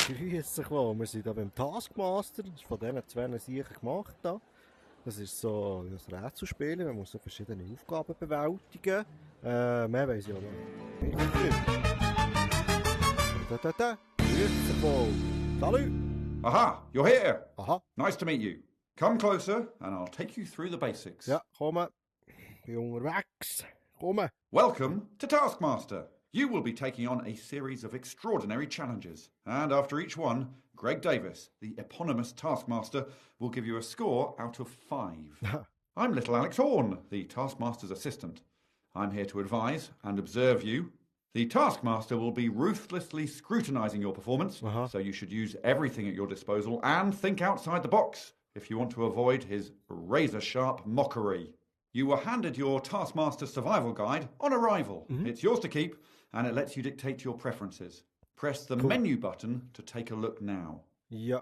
Grüß dich wohl. Wir sind hier beim Taskmaster. Das ist von diesen zwei sicher gemacht. Da. Das ist so ein Rätselspiel. Man muss so verschiedene Aufgaben bewältigen. Mehr weiss ich auch noch. Richtig gut. Grüß dich wohl. Salut. Aha, you're here. Aha. Nice to meet you. Come closer and I'll take you through the basics. Ja, komme. Bin unterwegs. Komme. Welcome to Taskmaster. You will be taking on a series of extraordinary challenges. And after each one, Greg Davis, the eponymous Taskmaster, will give you a score out of 5. I'm little Alex Horn, the Taskmaster's assistant. I'm here to advise and observe you. The Taskmaster will be ruthlessly scrutinising your performance, so you should use everything at your disposal and think outside the box if you want to avoid his razor-sharp mockery. You were handed your Taskmaster Survival Guide on arrival. It's yours to keep, and it lets you dictate your preferences. Press the menu button to take a look now. Ja.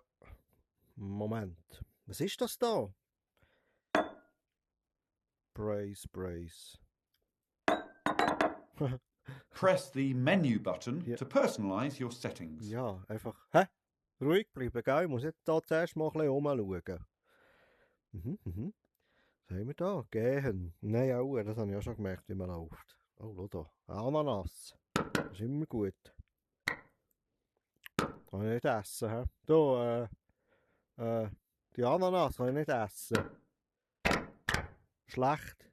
Moment. Was ist das da? Brace. Press the menu button to personalise your settings. Ja, einfach. Ruhig bleiben, gell? Ich muss jetzt da zuerst mal ein bisschen rumschauen. Was haben wir da? Gehen. Nein, auch, das habe ich auch schon gemerkt, wie man läuft. Oh, schau da. Ananas. Das ist immer gut. Kann ich nicht essen, hä? Da, die Ananas kann ich nicht essen. Schlecht.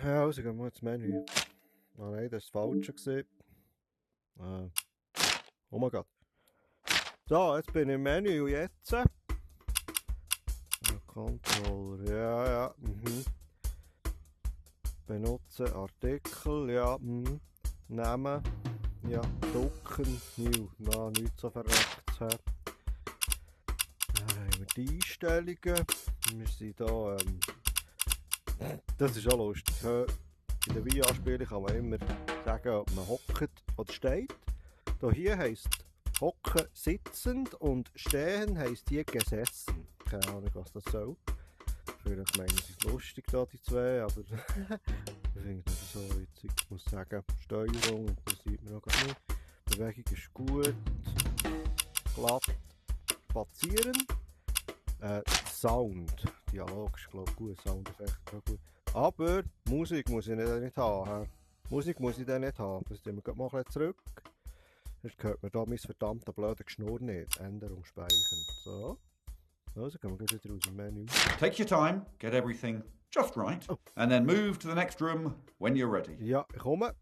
Ja, also gehen wir ins Menü. Ah nein, das war das Falsche gewesen. Oh mein Gott. So, jetzt bin ich im Menü und jetzt... Controller, ja. Benutzen Artikel, ja. Nehmen, ja. Drucken, new. Na, nichts so verrückt. Dann haben wir die Einstellungen. Wir sind hier, das ist auch lustig. In den VR-Spielen kann man immer sagen, ob man hockt oder steht. Hier heisst hocken sitzend und stehen heisst hier gesessen. Keine Ahnung, was das soll. Vielleicht meinen sie es lustig, da, die zwei, aber ich finde das so witzig. Ich muss sagen, Steuerung, das sieht man auch gar nicht. Bewegung ist gut. Glatt. Spazieren. Sound. Dialog ist, glaube ich, gut. Soundeffekt ist gut. Aber Musik muss ich nicht haben. Musik muss ich dann nicht haben. Das nehmen wir mal ein bisschen zurück. Sonst hört man da mein verdammter blöder Geschnurr nicht. Änderung speichern. So. Also gehen wir wieder aus dem Menü. Take your time, get everything just right, and then move to the next room when you're ready. Ja, ich komme.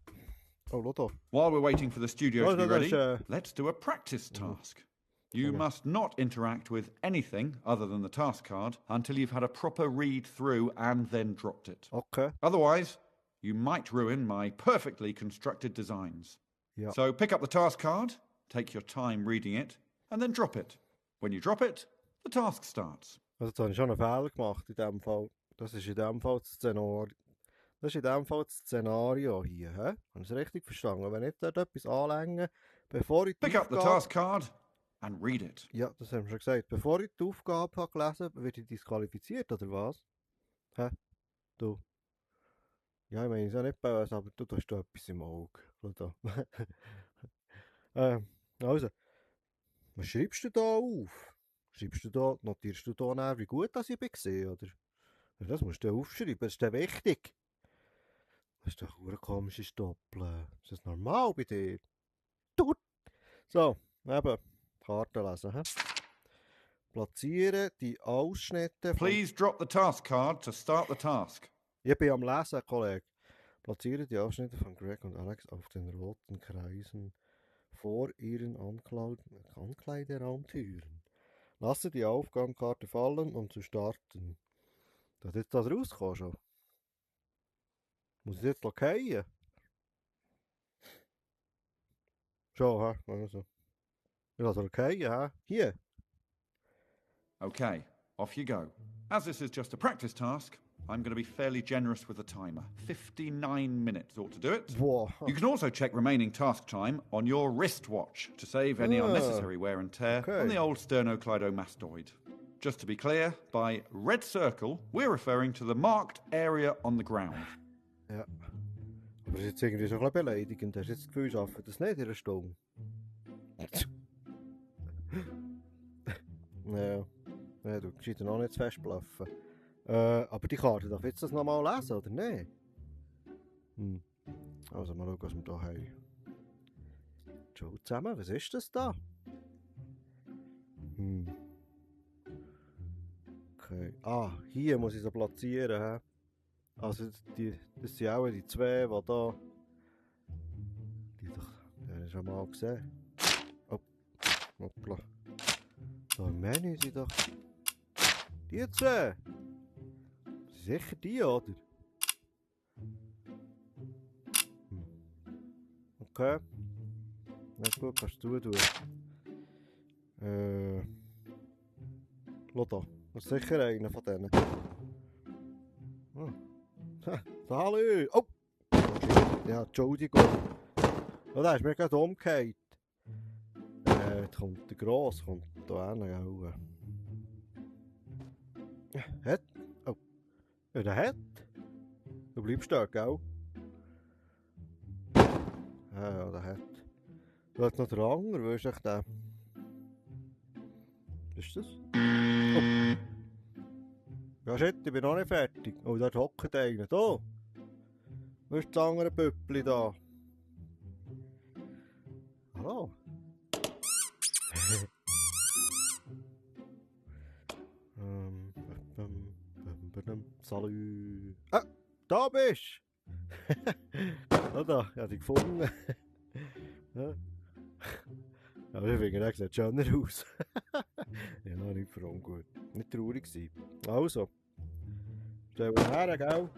Oh, schau da. While we're waiting for the studio to be ready, let's do a practice task. You must not interact with anything other than the task card until you've had a proper read through and then dropped it. Okay. Otherwise, you might ruin my perfectly constructed designs. Ja. So pick up the task card, take your time reading it, and then drop it. When you drop it, the task starts. Also jetzt habe ich schon einen Fehler gemacht in dem Fall. Das ist in dem Fall das Szenario hier. He? Habe ich es richtig verstanden? Wenn ich dort etwas anlänge, bevor ich die Pick up the task card and read it. Ja, das haben wir schon gesagt. Bevor ich die Aufgabe habe gelesen habe, werde ich disqualifiziert, oder was? Hä? Du? Ja, ich meine, es ist ja nicht böse, aber du hast da etwas im Auge. Also, was schreibst du da auf? Notierst du da nach, wie gut das ich war, oder? Das musst du aufschreiben, das ist dann wichtig. Das ist doch ein komisches Doppeln. Ist das normal bei dir? So, eben, Karte lesen. He? Platziere die Ausschnitte von... Please drop the task card to start the task. Ich bin am Lesen, Kollege. Platziere die Ausschnitte von Greg und Alex auf den roten Kreisen vor ihren Ankleideraumtüren. Lasse die Aufgabenkarte fallen, um zu starten. Da hat jetzt das rausgekommen schon. Muss ich jetzt lockieren? Schon, hä? Also. Ich lasse lockieren, hä? Hier. Okay, off you go. As this is just a practice task, I'm going to be fairly generous with the timer. 59 minutes ought to do it. Wow. You can also check remaining task time on your wristwatch to save any unnecessary wear and tear on the old sternocleidomastoid. Just to be clear, by red circle, we're referring to the marked area on the ground. Ja. Aber das ist jetzt irgendwie so ein bisschen beleidigend. Hast du jetzt das Gefühl, ich arbeite das nicht in einer Stunde? Ja, ja, du gescheit noch nicht zu fest bluffen. Aber die Karte darf jetzt das nochmal lesen, oder nicht? Also mal schauen, was wir hier haben. Schau zusammen, was ist das da? Okay. Ah, hier muss ich sie platzieren. He? Also das sind auch die zwei, die da... Die habe ich schon mal gesehen. Oh, hoppla. Da im Menü sind doch... Die zwei! Sicher die, oder? Okay. Na gut, kannst du tun. Schau da. Das ist sicher einer von denen. Hallo! Oh! Ja, Entschuldigung. Oh, der ist mir gerade umgekehrt. Jetzt kommt der Gross, kommt da hin, auch. Hat? Oh. Ja, der hat. Du bleibst da, gell? Ja, der hat. Du hast noch den Anger, wo ist echt der? Ist das? Oh. Ja, shit, ich bin noch nicht fertig. Oh, dort hockt einer. Da! Wo ist das andere Püppli da? Hallo? Salut! Ah, da bist du! Da, ich habe dich gefunden. Ja. Aber ich finde, er sieht schöner aus. Ja, nicht für ungut. Nicht traurig sein. Also. Stell mal her, gell?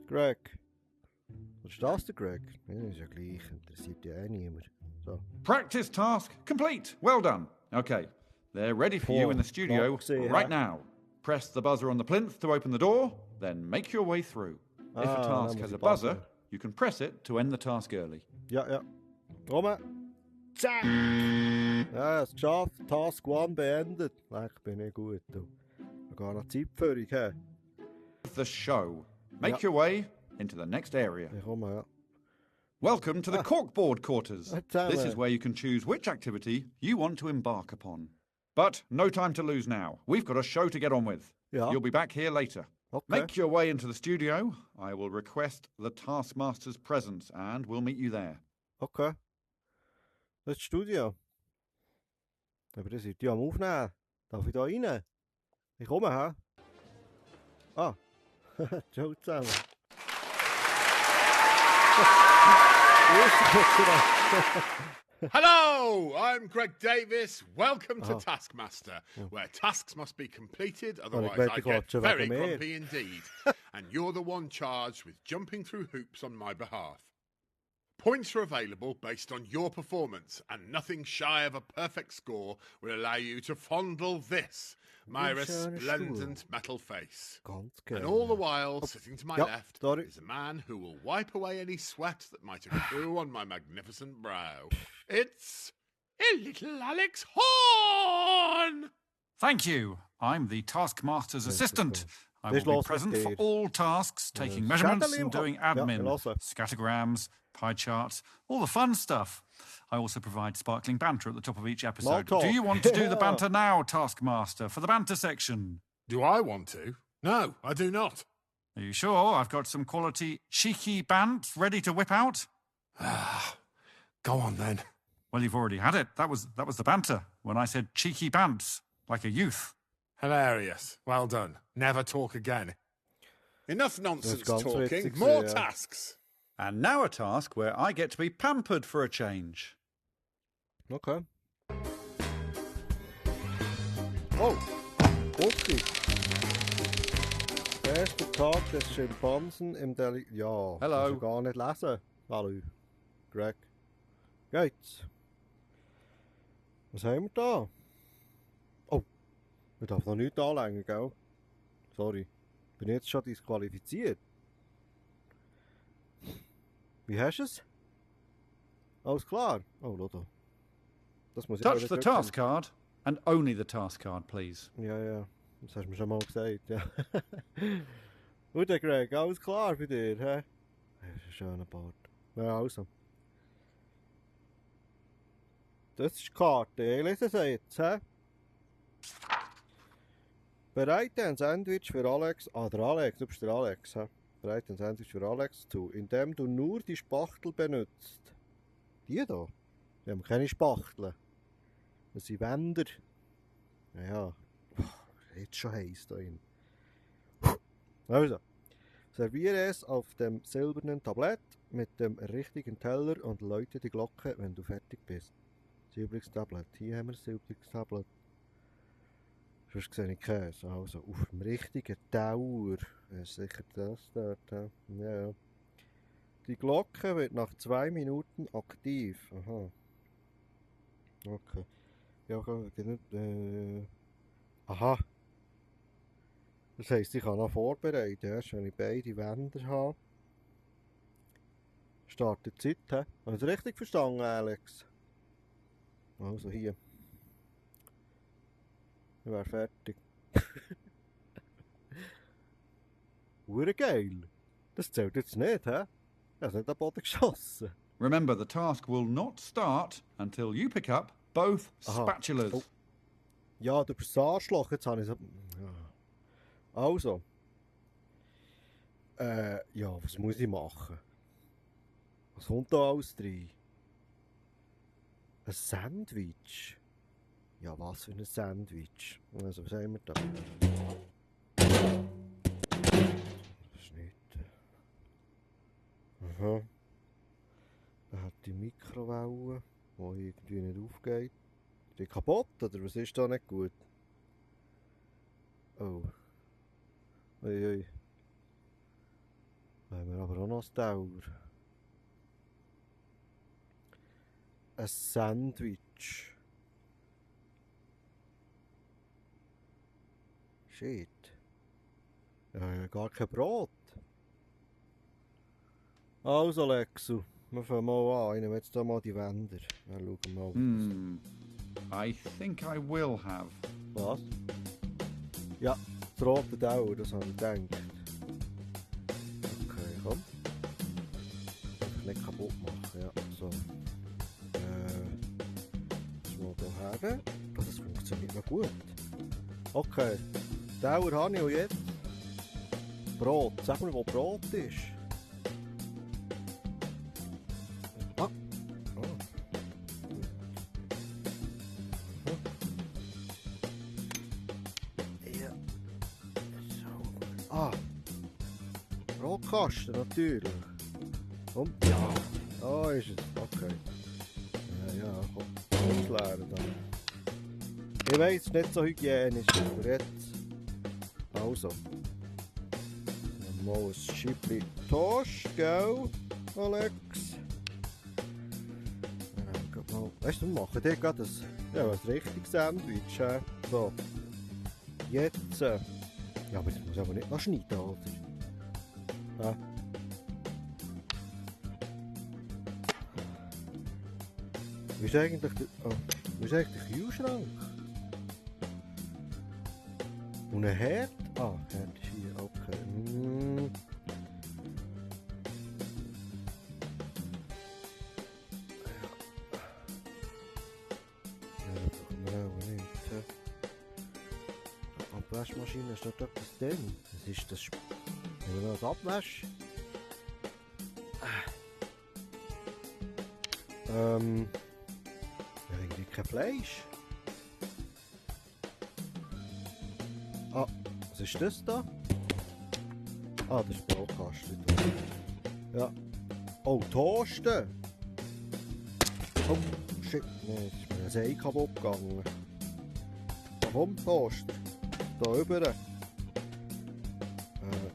Greg. Was ist das, der Greg? Ja, ist ja gleich. Interessiert ja eh niemand. So. Practice task complete. Well done. Okay, they're ready for you in the studio right now. Press the buzzer on the plinth to open the door, then make your way through. If a task has a buzzer, you can press it to end the task early. Ja, ja. Komm. Zack! Ja, es geschafft. Task 1 beendet. Ich bin nicht gut. Ich habe gar noch Zeit für dich. The show. Make your way into the next area. Ich komme, ja. Welcome to the corkboard quarters. This is where you can choose which activity you want to embark upon. But no time to lose now. We've got a show to get on with. Ja. You'll be back here later. Okay. Make your way into the studio. I will request the Taskmaster's presence and we'll meet you there. Okay. Das ist das Studio. Aber das ist ja am Aufnehmen. Darf ich da rein? Ich komme, hä? Ah. Ciao zusammen. Hello, I'm Greg Davis. Welcome to Taskmaster, where tasks must be completed, otherwise I get very grumpy indeed. And you're the one charged with jumping through hoops on my behalf. Points are available based on your performance, and nothing shy of a perfect score will allow you to fondle this, my resplendent metal face. And all the while, sitting to my left, is a man who will wipe away any sweat that might accrue on my magnificent brow. It's little Alex Horn! Thank you. I'm the Taskmaster's assistant. I will be present for all tasks, taking measurements and doing admin, scattergrams, pie charts, all the fun stuff. I also provide sparkling banter at the top of each episode. Do you want to do the banter now, Taskmaster, for the banter section? Do I want to? No, I do not. Are you sure? I've got some quality cheeky bant ready to whip out. Go on then. Well, you've already had it. That was the banter when I said cheeky bants, like a youth. Hilarious. Well done. Never talk again. Enough nonsense talking. More tasks. And now a task where I get to be pampered for a change. Okay. Oh, okay. Erster Tag des Schimpansen im Delhi... Ja, hello. Ich gar nicht lesen. Hallo, Greg. Geht's? Was haben wir da? Oh, ich darf noch nichts anlegen, gell? Sorry. Bin jetzt schon disqualifiziert? Wie hast du es? Alles klar? Oh, Lotto. Das muss ich Touch the task card and only the task card, please. Ja, ja. Das hast du mir schon mal gesagt, ja. Gut, Greg, alles klar bei dir, hä? Das ist ein schöner Bart. Ja, also. Das ist die Karte. Ich lese es jetzt. He? Bereite ein Sandwich für Alex. Ah, der Alex, du bist der Alex. He? Bereite ein Sandwich für Alex zu, indem du nur die Spachtel benutzt. Die da? Die haben keine Spachteln. Das sind Wände. Ja. Jetzt schon heiß da drin. Also. Serviere es auf dem silbernen Tablett mit dem richtigen Teller und läute die Glocke, wenn du fertig bist. Silbriges Tablett. Hier haben wir ein silbriges Tablett. Sonst sehe ich Käse. Also auf dem richtigen Tower. Ist sicher das dort. Ja. Die Glocke wird nach 2 Minuten aktiv. Aha. Okay. Ja, aha. Das heisst, ich kann noch vorbereiten. Erst wenn ich beide Wände habe. Startet die Zeit. He? Habe ich es richtig verstanden, Alex? Also hier. Ich wäre fertig. Hure geil. Das zählt jetzt nicht, hä? Er hat nicht am Boden geschossen. Remember, the task will not start until you pick up both spatulas. Oh. Ja, du bist das Arschloch. Jetzt habe ich so... Ja. Also. Ja, was muss ich machen? Was kommt da alles rein? Ein Sandwich? Ja, was für ein Sandwich? Also, was haben wir da? Schnitte. Aha. Da hat die Mikrowelle, die irgendwie nicht aufgeht. Ist die kaputt, oder was ist da nicht gut? Oh. Uiui. Da haben wir aber auch noch das Tower. Ein Sandwich. Shit. Ja, gar kein Brot. Also, Lexu, wir fangen mal an. Ich nehme jetzt hier mal die Wände. Ja, schauen mal. I think I will have. Was? Ja, das rote Tower, das habe ich gedacht. Okay, komm. Einfach nicht kaputt machen, ja. So. Das mal hier her. Das funktioniert noch gut. Okay. Tower habe ich und jetzt. Brot. Sag mir, wo Brot ist. Ah. Oh. Ja. So. Ah. Brotkasten, natürlich. Und ja. Ah, ist es. Okay. Ja, komm. Ausleeren dann. Ich weiss, es ist nicht so hygienisch, aber jetzt. Also. Mal ein Scheibchen Toast, gell, Alex? Weißt du, wir machen dir gerade ein richtiges Sandwich. So. Jetzt. Ja, aber das muss aber nicht noch schneiden, oder? Ja. Wie ist eigentlich der Kühlschrank? Und ein Herd? Ah, Herd ist hier, okay. Ja, brauchen wir auch nicht. Abwaschmaschine, ist dort etwas drin? Was ist das? Haben wir noch eine Abwasch? Ja, irgendwie kein Fleisch. Ah, was ist das da? Ah, das ist Brotkasten. Ja. Oh, Toasten! Oh, shit. Nee, jetzt ist mir ein Ei kaputt gegangen. Komm, Toaster. Da rüber.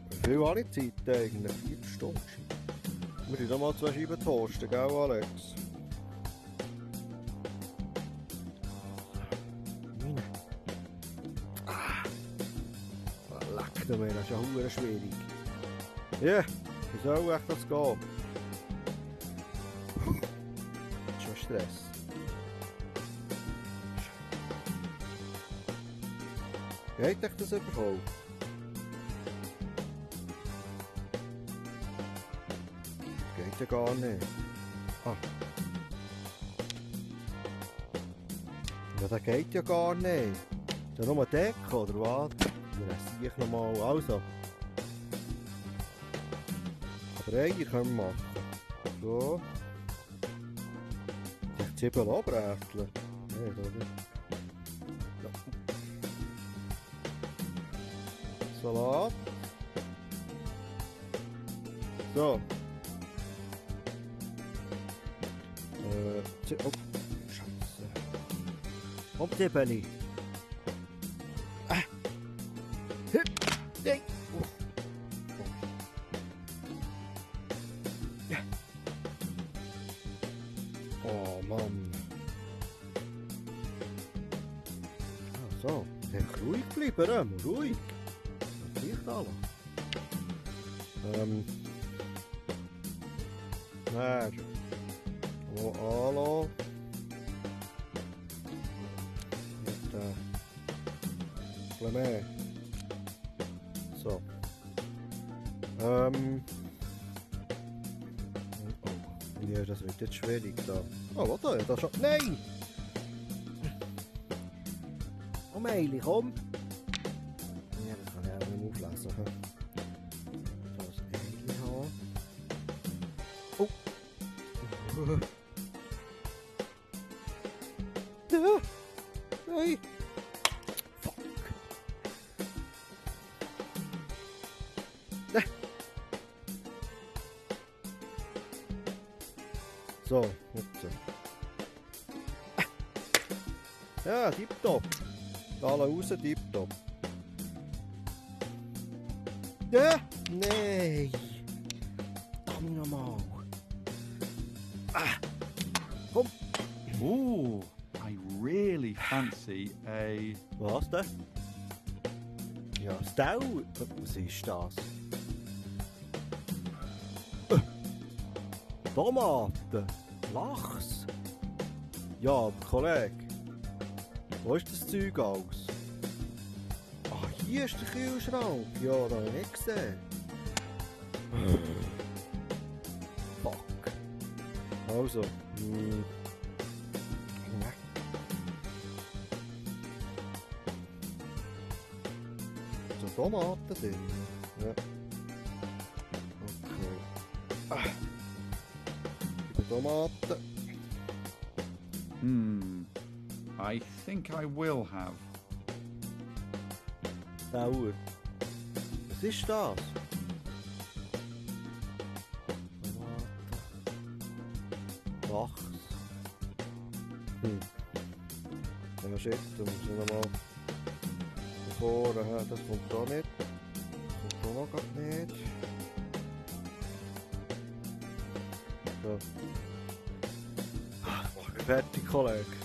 Wie viel habe ich Zeit eigentlich? 4 Stunden. Wir müssen doch mal 2 Scheiben toasten, gell, Alex? Das ist ja verdammt schwierig. Ja, wie soll echt das gehen? Das ist schon Stress. Wie hat euch das überhaupt? Das geht ja gar nicht. Ah. Ja, das geht ja gar nicht. Ist ja nur eine Decke, oder was? Dann sehe ich nochmal. Also. Aber Eier können wir machen. So. Die Zwiebeln abbräteln. Nicht, oder? Ja. Salat. So. Oh, Scheiße. Kommt die Belly. Nein. Oh Mann. So, ruhig bleiben, ruhig. Das riecht alles. Hallo. Mit mehr. So. Ja, das wird jetzt schwierig da. Oh, warte, da schon. Nein! Oh, Meili, komm! Ja, das kann ich auch nicht auflesen. So, das Meili haben. Oh! Nein! Fuck! Nein! So, jetzt. Ja, tipptopp. Alle raus, tipptopp. Ja, nein. Komm nochmal. Komm. Ooh, I really fancy a... Was denn? Ja, Stau. Was ist das? Tomaten. Lachs. Ja, aber Kollege. Wo ist das Zeug aus? Ah, hier ist der Kühlschrank. Ja, da habe ich nicht gesehen. Fuck. Also. So Tomaten drin. Ja. Okay. Tomaten. I think I will have. Dauer. Was ist das? Tomaten. Lachs. Ja, shit, da muss ich nochmal vorher. Das kommt da nicht. Das kommt da noch gar nicht. So. Fertig, Kollege.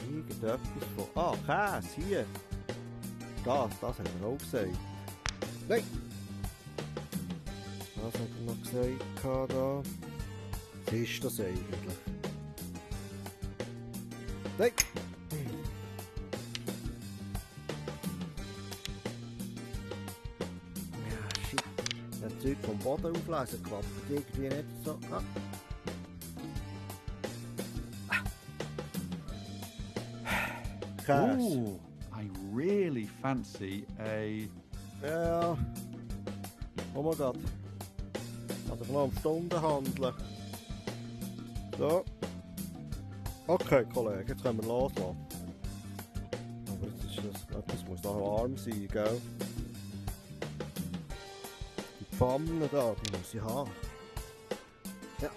Irgendetwas von... Ah, Käse, hier. Das hat er auch gesagt. Nein! Das hat er noch gesagt, da. Was ist das eigentlich? Nein! Ja, shit. Das Zeug vom Boden auflesen klappt irgendwie nicht so. Ah. Ooh, I really fancy a... Ja. Oh mein Gott. Also noch um Stunden handeln. So. Okay, Kollege, jetzt können wir loslassen. Aber jetzt ist das muss noch warm sein, gell? Die Pfanne da, die muss ich haben. Ja.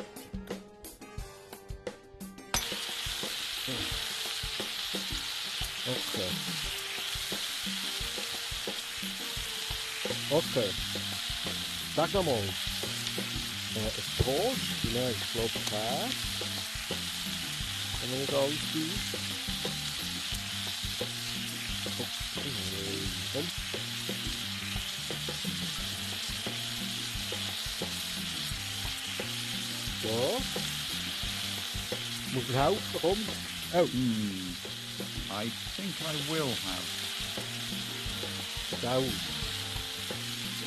So. Okay. Okay. Sag nochmal. Ein Toast, nein, ich glaube Käse. Wenn man nicht alles sieht. Komm. So. Muss ich helfen, komm. Oh. I think I will have. Down.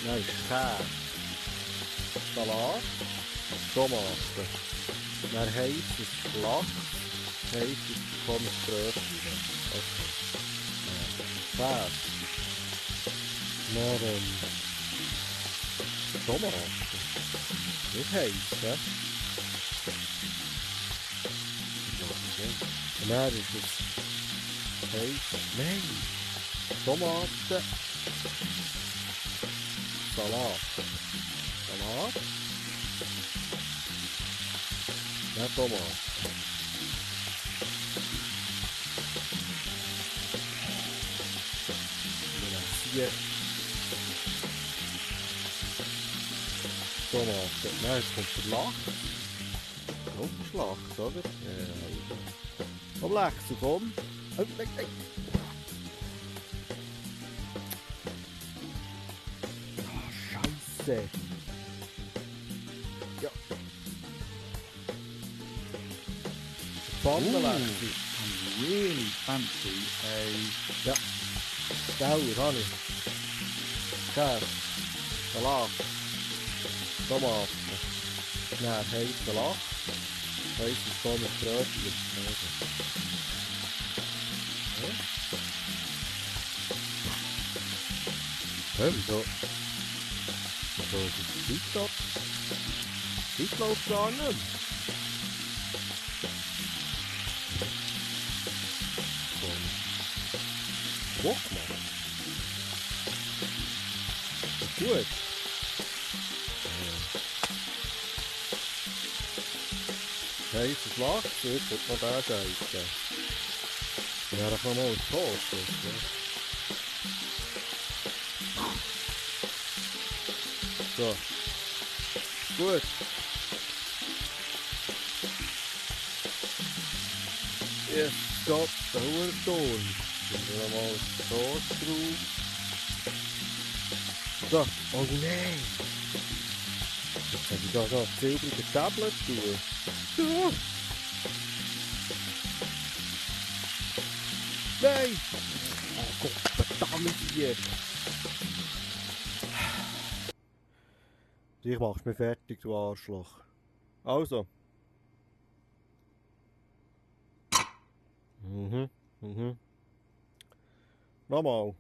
Nein, Käse. Salat. Tomaten. Dann heisst es Lachs. heißes Pommes-Brötchen. Okay. Käse. Dann, Tomaten. Nicht heiß, hä? Und dann ist es heiß. Nein! Tomaten. Salat. Salat. Dann Tomaten. Hier. Tomaten. Nein, jetzt kommt der Lachs. Lachs, oder? Ja. Komm, Lachs, komm. Oh, nein, nein. Ah, Scheiße. Ja. Pfannenlachs. I really fancy a... Ja. Dauer, habe ich. Käse, Salat, Tomaten, dann heißer Lachs, heißes Pommes-Brötchen. Wieso? Wieso ist die Zeit ab? Die Zeit läuft gar nicht. Guck mal. Gut. Heißes Lachs, jetzt wird noch der Scheiße. Ja, da kann man mal Toast. So. Gut. Jetzt geht der Hurenton. Dann wir mal Toast drauf. So, oh nein! Jetzt habe ich da so ein silbriges Tablet tun. Ja. Nein! Oh Gott, verdammt hier! Ich mach's mir fertig, du Arschloch. Also. Nochmal.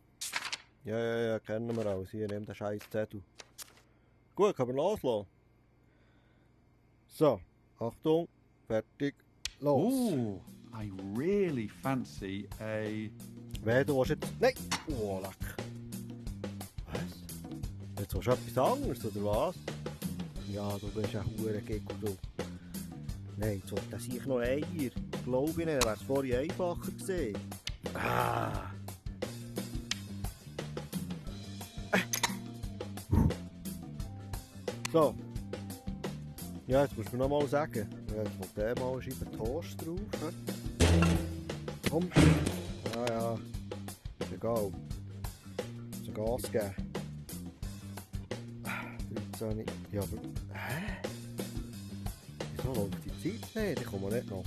Ja, kennen wir alles. Hier, nimm den scheiß Zettel. Gut, können wir loslassen. So, Achtung, fertig, los. Ooh, I really fancy a... Wer, du willst jetzt... Nein! Oh, leck. Was? Jetzt willst du etwas anderes, oder was? Ja, du bist ein Hurengick, du. Nein, jetzt wollte ich noch Eier. Glaube ich nicht, wäre es vorher einfacher gewesen. Ah! So. Ja, jetzt musst du mir noch mal sagen. Ja, jetzt kommt der mal eine Scheibe Toast drauf. Komm. Ja. Ist egal. So Gas geben. 13. Ja, aber... Hä? Wieso läuft die Zeit nicht? Ich komme nicht nachher.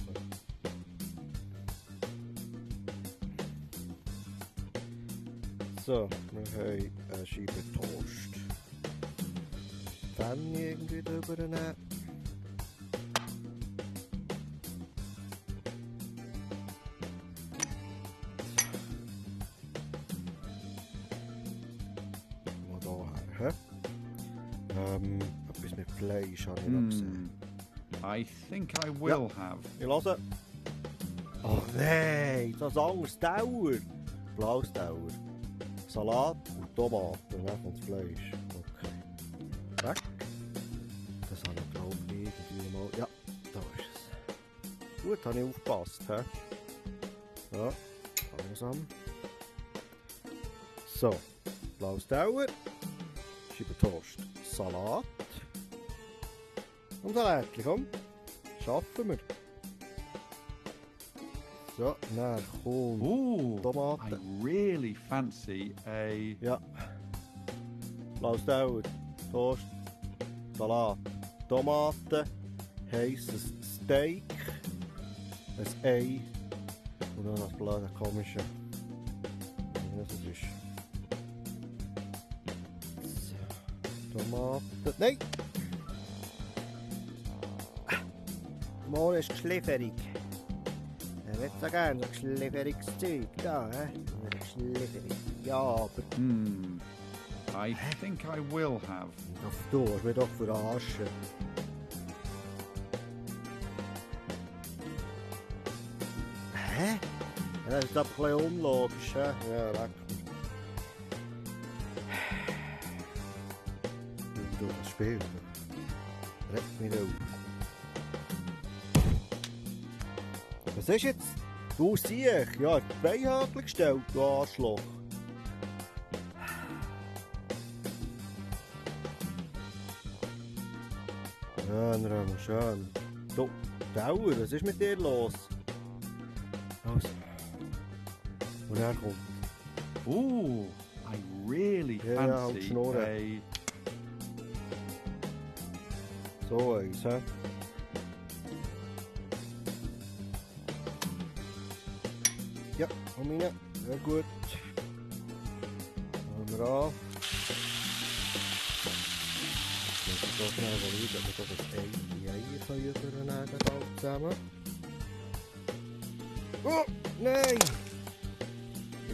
So, wir haben eine Scheibe Toast. Pfanne irgendwie drüber nehmen. Mal hierher. Etwas mit Fleisch habe ich noch gesehen. I think I will have. Ich höre. Ach nein, das ist anders. Dauer. Blaues Dauer. Salat und Tomaten und dann kommt das Fleisch. Okay. Weg. Das habe ich glaube ich irgendwie mal. Ja, da ist es. Gut, habe ich aufgepasst. He? Ja, langsam. So, blaues Dauer. Scheibe Toast. Salat. Und Salatchen, komm. Schaffen wir. So, dann kommt Tomaten. I really fancy a... Ja. Blaues Dauer, Toast, Salat, Tomaten, heisses Steak, ein Ei und dann das blöde komische. Was das ist. So, Tomaten. Nein! Mal ist geschlifferig. nicht so gerne so schlifferiges Zeug da, Schlifferig. Ja, aber... I think I will have. Ach, du hast mich doch verarschen. Hä? Ja, das ist aber ein bisschen unlogisch, hä? Ja, leck. Du das Spiel. Regt mich auf. Was ist jetzt? Du siehst, ja, die Beinhagel gestellt, du Arschloch. Schön, Römer, schön. Du, Dauer, was ist mit dir los? Also. Und er kommt. I really fancy a... So eins, hä? Ja, komm rein. Sehr gut. Schauen wir an. Ich muss so schnell schauen, ob wir das Ei übernehmen können zusammen. Oh, nein!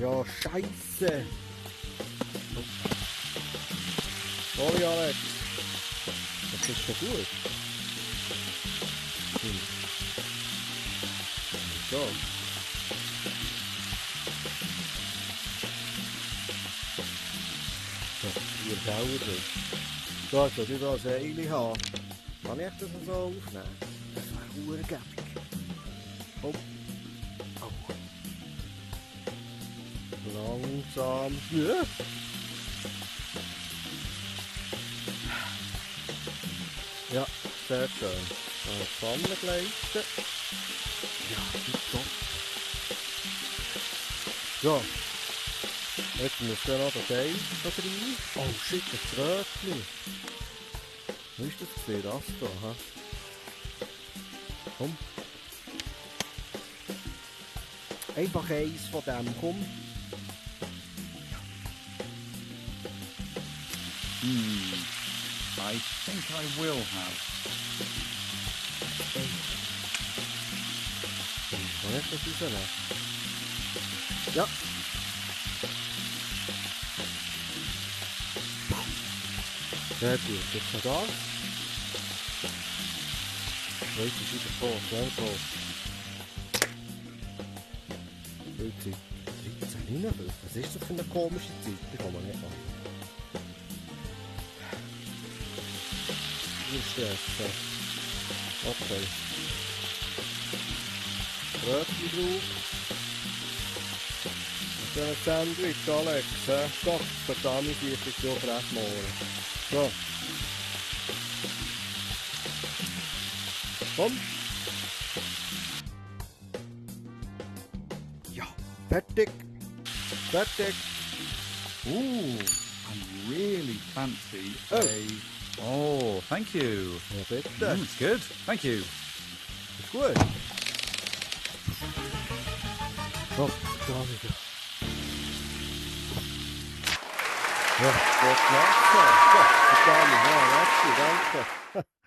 Ja, Scheiße! Sorry, Alex. Das ist ja gut. So. So, hier dauert es. So, jetzt soll ich da ein Eile haben. Kann ich das so aufnehmen? Das wäre urgäbig. Komm. Oh. Langsam. Ja. Ja, sehr schön. Pfanne gleiten. Ja, super. So. Jetzt müssen wir noch das Ei da rein. Oh shit, das Rötchen. Wie ist das gesehen, das da? Ha? Komm. Einfach eins von dem, komm. I think I will have. Kann ich das rausnehmen? Ja. Sehr gut, jetzt noch das. Heute ist wieder voll, sehr voll. 13, 59. Was ist das für eine komische Zeit? Die kann man nicht an. Stressen. Okay. Brötchen drauf. Und dann ein Sandwich, Alex. Gott, verdammt, ich bin so frech morgen. So. Komm. Ja, fertig. Fertig. I really fancy a... Oh, thank you. Ja, bitte. It's good. Thank you. Ist gut. So, da wieder. Ja, danke.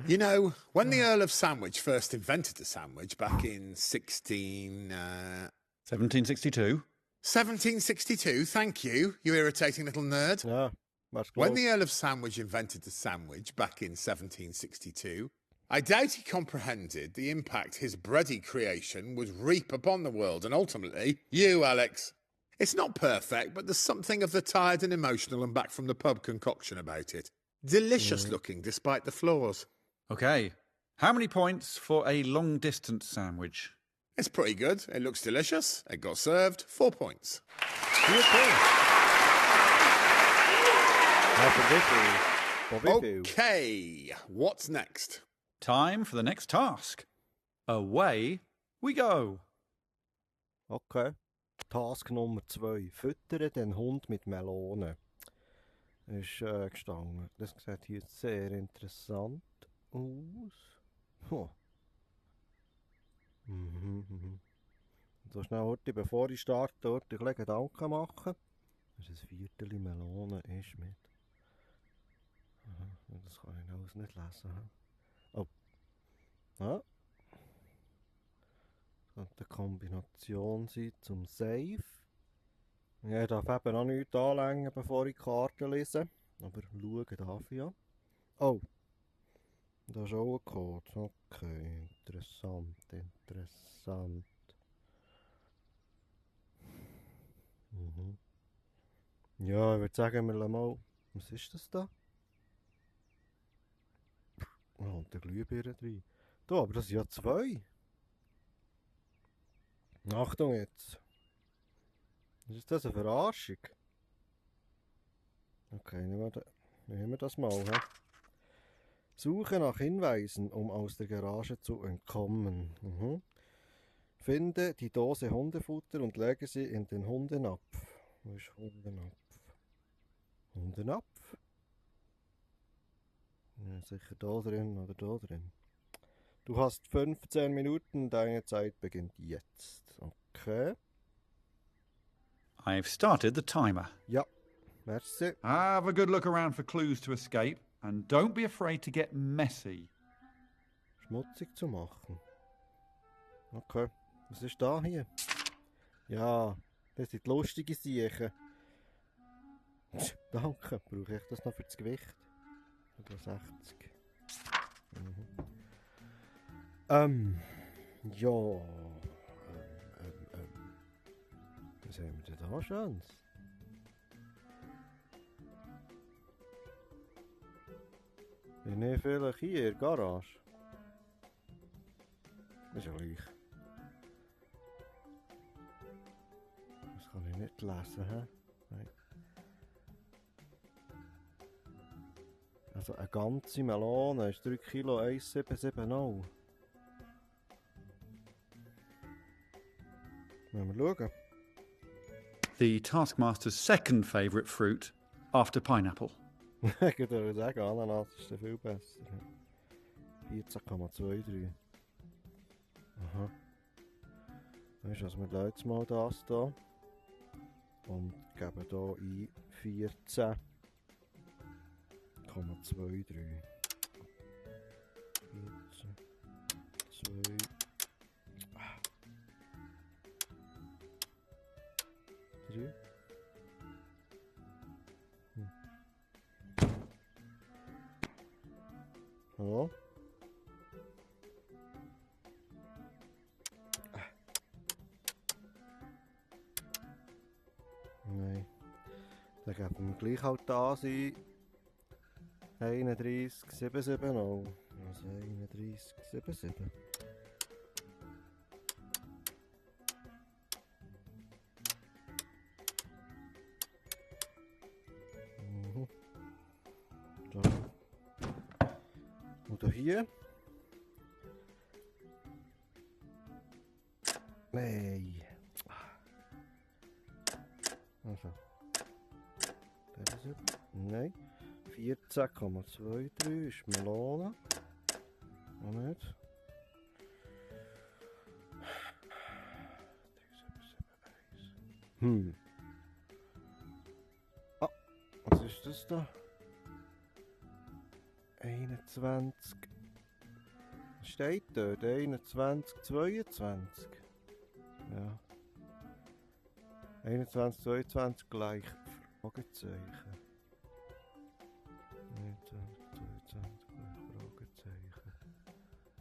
You know, when the Earl of Sandwich first invented the sandwich back in 1762. 1762, thank you, you irritating little nerd. Yeah. When the Earl of Sandwich invented the sandwich back in 1762, I doubt he comprehended the impact his bready creation would reap upon the world, and ultimately, you, Alex. It's not perfect, but there's something of the tired and emotional and back from the pub concoction about it. Delicious looking, despite the flaws. Okay, how many points for a long-distance sandwich? It's pretty good. It looks delicious. It got served. 4 points. 4 points. Okay, what's next? Time for the next task. Away we go. Okay. Task Nummer 2. Füttere den Hund mit Melone. Ist gestanden. Das sieht hier sehr interessant aus. So schnell heute, bevor ich starte, dort ein bisschen Gedanken machen. Das ist ein Viertel Melone ist mit. Das kann ich alles nicht lesen. Oh. Ja. könnte eine Kombination sein zum Save. Ja, ich darf eben noch nichts anlängen, bevor ich die Karte lese. Aber schauen darf ich ja. Oh, da ist auch ein Code. Okay, interessant, interessant. Mhm. Ja, ich würde sagen, wir lassen mal... Was ist das da? Oh, und der Glühbirne drin. Da, aber das sind ja 2. Achtung jetzt. Ist das eine Verarschung? Okay, nehmen wir das mal. He? Suche nach Hinweisen, um aus der Garage zu entkommen. Mhm. Finde die Dose Hundefutter und lege sie in den Hundenapf. Wo ist Hundenapf? Hundenapf? Ja, sicher da drin oder da drin. Du hast 15 Minuten, deine Zeit beginnt jetzt. Okay. I've started the timer. Ja, merci. Have a good look around for clues to escape and don't be afraid to get messy. Schmutzig zu machen. Okay, was ist da hier? Ja, das sind lustige Sachen. Danke, brauche ich das noch für das Gewicht? Oder 60. Ja. Was haben wir denn da Schönes? Bin ich vielleicht hier in der Garage? Das ist ja gleich. Das kann ich nicht lesen, hä? Nein. Also eine ganze Melone ist 3 Kilo 1,770. Wollen wir schauen? The Taskmaster's second favourite fruit after pineapple. Ich würde sagen, Ananas ist viel besser. 14,23. Aha. Weißt du was, wir lassen jetzt mal das hier. Und geben hier ein 14,23. 14, 2. Hallo? Nein. Dann geben wir gleich halt da sein. 31,770. Also 31,77. Und hier. Nein. Also. Das ist es. Nein. 14,23 ist Melone. Noch nicht. 3771. Ah, was ist das da? 21. Steht dort 21, 22. Ja. 21, 22 gleich. Fragezeichen. 21, 22 gleich Fragezeichen.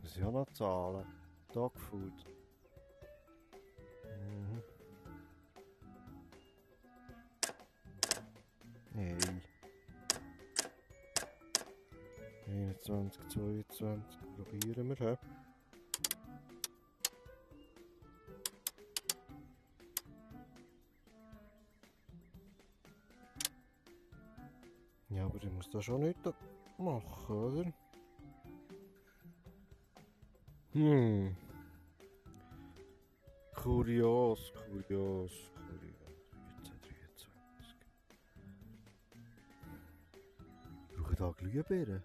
Das sind ja noch Zahlen. Dogfood. Mhm. Hey. 21, 22, probieren wir, hä? Ja, aber ich muss da schon nicht machen, oder? Kurios. 14, 23. Brauche ich da Glühbirnen?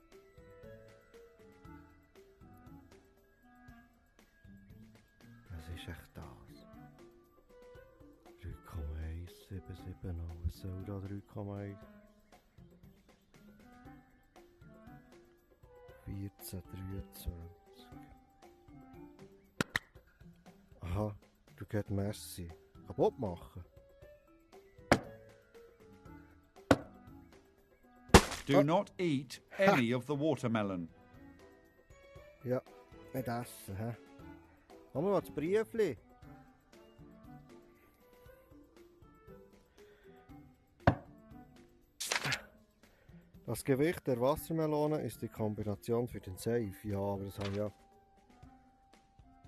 Was ist echt das? 3,1770. Was soll da 3,1? 14, 23. Aha. Spaghetti Messi kaputt machen. Do not eat any of the watermelon. Ja, nicht essen, hä? Komm mal das Briefli. Das Gewicht der Wassermelone ist die Kombination für den Safe. Ja, aber das haben ja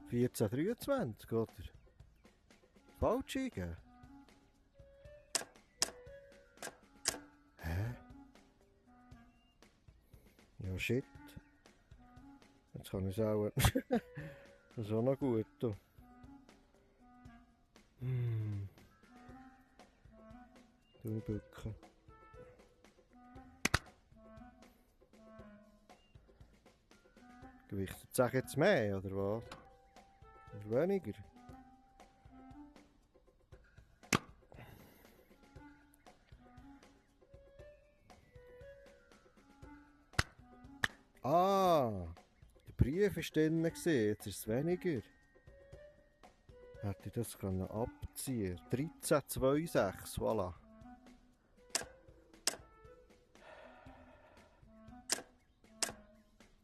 14,23, oder? Falsch eingegeben. Hä? Ja, shit. Jetzt kann ich es auch. Das ist auch noch gut. Bücken. Gewichtet es jetzt mehr, oder was? Oder weniger? Ah, der Brief war drin, jetzt ist es weniger. Hätte ich das abziehen können. 13,26, voilà.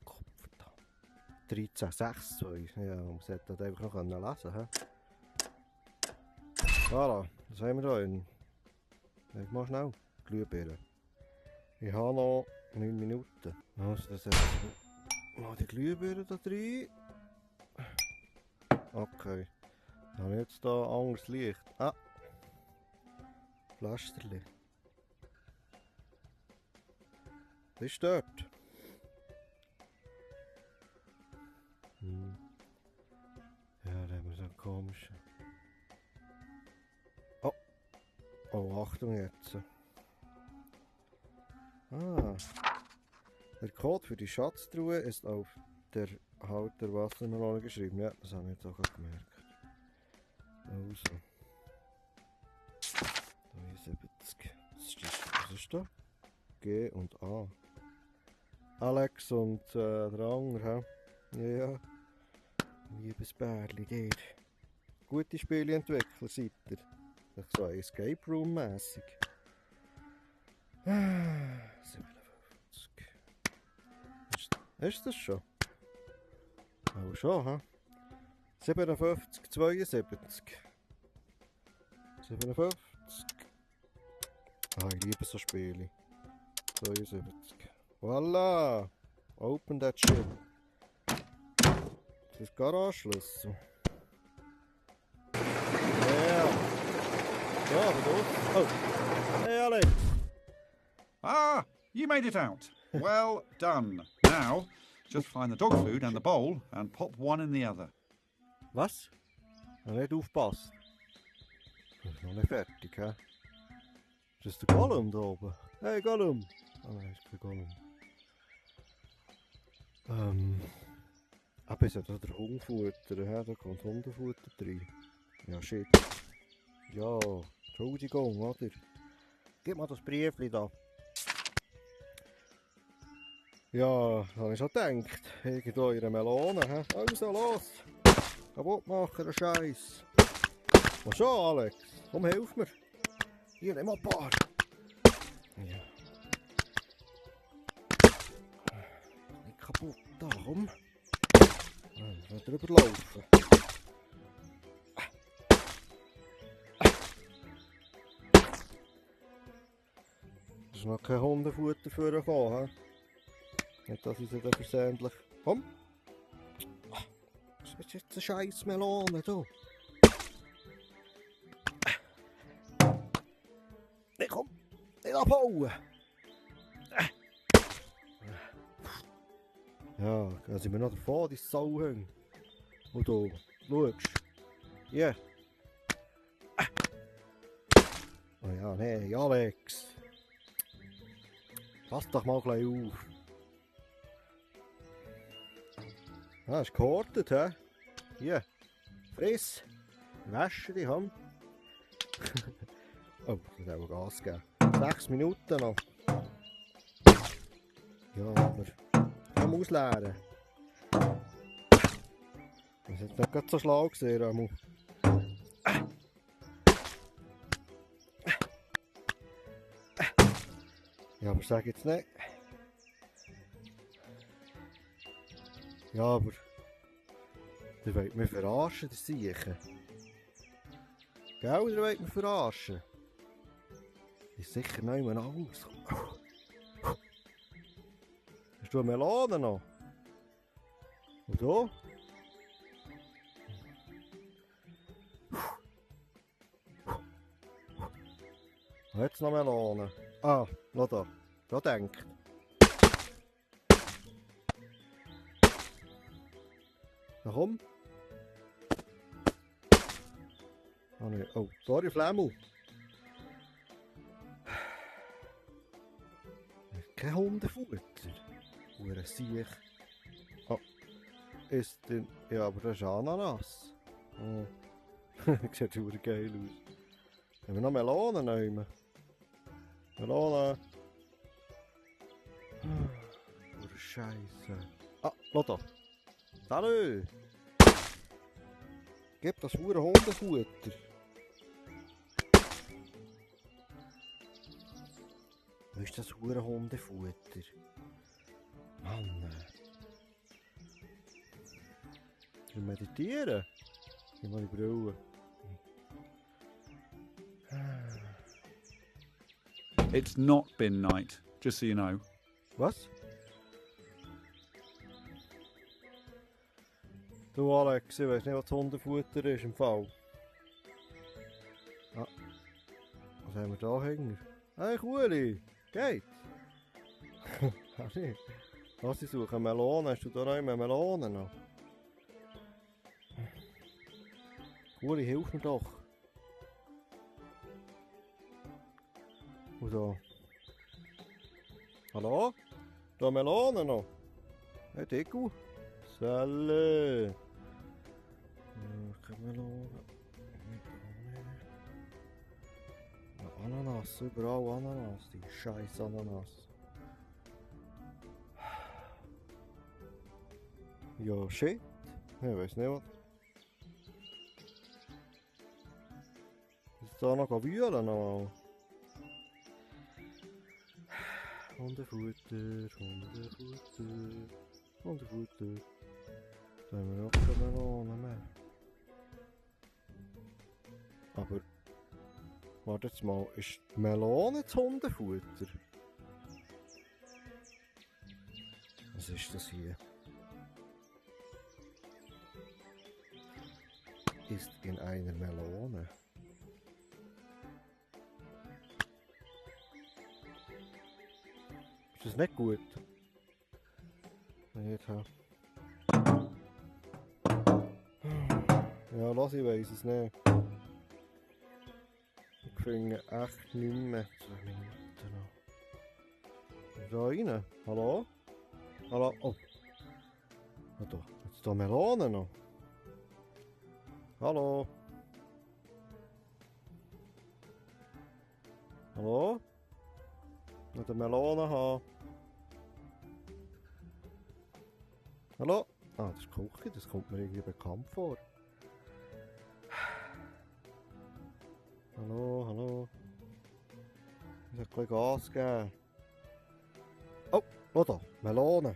Kopf. 13,62. Ja, man sollte das einfach noch lesen können. Voilà, was haben wir da in? Mal schnell. Glühbirne. Ich habe noch 9 Minuten. Also, das ist mal die Glühbirne da drin. Okay. Dann habe ich jetzt hier anderes Licht. Ah! Pflasterli. Das ist dort. Ja, da haben wir so einen komischen. Oh! Oh, Achtung jetzt. Ah. Der Code für die Schatztruhe ist auf der Haut der Wassermelone geschrieben. Ja, das habe ich jetzt auch gemerkt. Also. 73. Was ist da? G und A. Alex und der andere, hä? Ja. Liebes Bärli, der. Gute Spieleentwickler seid ihr. Das ist so Escape Room mäßig. 57. Ist das schon? Auch schon, hä? 57, 72. 57. Ah, ich liebe so Spiele. 72. Voila! Open that shit. Das ist Garagenschlüssel. Ja. Ja, aber du. Oh. Hey, Alex. Ah, you made it out. Well done. Now, just find the dog food and the bowl and pop one in the other. Was? Noch nicht aufpassen. Das ist noch nicht fertig, hä? Ist das der Gollum da oben? Hey, Gollum! Ah nein, ist kein Gollum. Aber ist ja da der Hundefutter, hä? Da kommt Hundefutter rein. Ja, shit. Ja, Entschuldigung, oder? Gib mal das Briefli da. Ja, habe ich schon gedacht. Irgendwo in einer Melone, hä? Also, los! Kaputt machen, der Scheiß. Was schon, Alex? Komm, hilf mir. Hier, nimm mal ein paar. Ja. Nicht kaputt, da, komm. Ich will drüber laufen. Es ist noch kein Hundefutter vorgekommen, hä? Nicht, dass ich sie dann versehentlich... Komm! Was ist jetzt eine scheiß Melone, du? Nee, komm! Nicht abhauen! Ja, gehen sie mir noch davon, die Sauhunde. Und du, schaust. Hier. Oh ja, nee, Alex. Pass doch mal gleich auf. Ah, ist gehortet, hä? Hier. Friss. Wäsche die Hand. Oh, ich muss auch Gas geben. 6 Minuten noch. Ja, aber... Komm ausleeren. Das hat nicht gerade so schlau gesehen, Ramu. Ja, aber sag jetzt nicht. Ja, aber... Der wollt mich verarschen, der Siechen. Gell, der wollt mich verarschen. Ist sicher noch jemand anderes. Hast du eine Melone noch? Und da? Jetzt noch Melone. Ah, noch da. Da denkt. Na komm. Oh, nee. Oh, sorry, Flemmel. Kein Hundefutter. Hure Siech. Oh. Ist denn... Ja, aber das ist Ananas. Oh. Sieht hure geil aus. Haben wir noch Melonen nehmen? Melone. Hure Scheisse. Ah, schau da. Salü. Gib das hure Hundefutter. Wo ist das hure Hundefutter? Mann. Ich will meditieren. Ich will die Brille. It's not bin night, just so you know. Was? Du Alex, ich weiss nicht, was Hundefutter ist im Fall. Ah. Was haben wir da hängen? Hey Kuhli, geht? Ach nicht. Was, ich suche Melonen. Hast du da noch immer Melonen noch? Kuhli, hilf mir doch. Und da. Hallo? Da Melonen noch? Hey Diku? Salle. Keine Melone. Ananas, überall Ananas, die scheiß Ananas. Ja, shit. Ich weiß nicht was. Ist da noch wühlen noch? Hundefutter, Hundefutter, Hundefutter. Da haben wir auch keine Melone mehr. Aber... Warte jetzt mal, ist die Melone das Hundefutter? Was ist das hier? Ist in einer Melone. Ist das nicht gut? Nicht, ha? Ja, lass, ich weiss es nicht. Ich finde echt nicht mehr. 2 Minuten noch. Da rein. Hallo? Hallo? Oh. Da. Jetzt da Melone noch. Hallo? Hallo? Ich will eine Melone haben. Hallo? Ah, das ist Küche, das kommt mir irgendwie bekannt vor. Hallo, hallo. Ich muss ein bisschen Gas geben. Oh, schau da, Melone.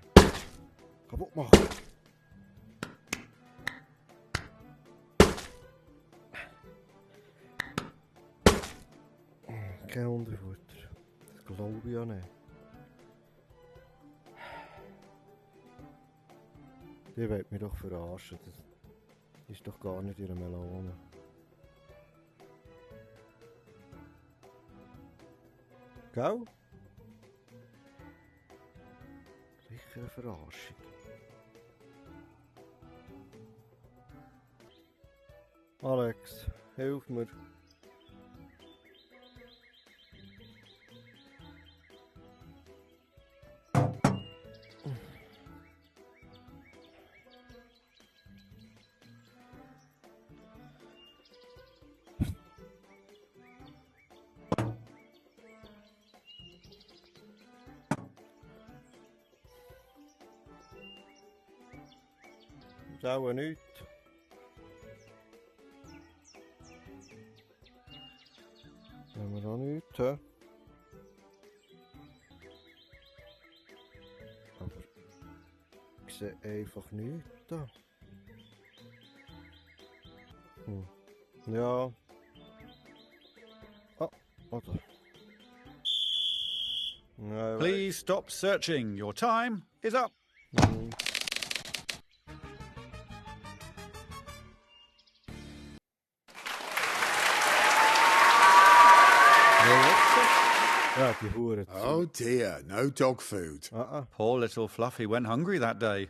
Kaputt machen. Kein Hundefutter. Das glaube ich ja nicht. Die wollt mich doch verarschen. Das ist doch gar nicht ihre Melone. Gell? Sicher eine Verarschung. Alex, hilf mir. Das ist auch nichts. Haben wir auch nichts, hä? sehe einfach nichts da. Ja. Oh, oder? No, please stop searching. Your time is up. Oh dear, no dog food. Poor little Fluffy went hungry that day.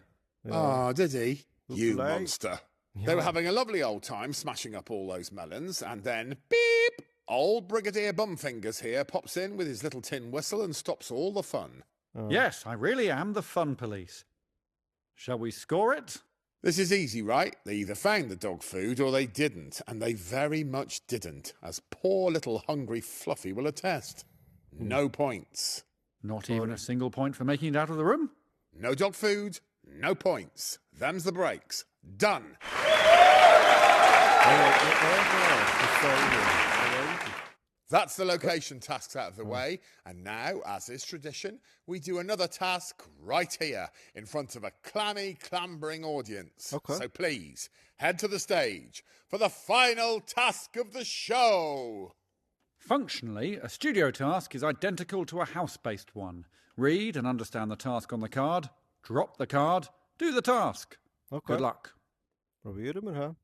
Oh, did he? You monster. Yeah. They were having a lovely old time smashing up all those melons, and then, beep, old Brigadier Bumfingers here pops in with his little tin whistle and stops all the fun. Yes, I really am the fun police. Shall we score it? This is easy, right? They either found the dog food or they didn't, and they very much didn't, as poor little hungry Fluffy will attest. No points. Not even a single point for making it out of the room? No dog food, no points. Them's the breaks. Done. That's the location tasks out of the way. And now, as is tradition, we do another task right here in front of a clammy, clambering audience. Okay. So please, head to the stage for the final task of the show. Functionally, a studio task is identical to a house-based one. Read and understand the task on the card, drop the card, do the task. Okay. Good luck. Proberen we, hè?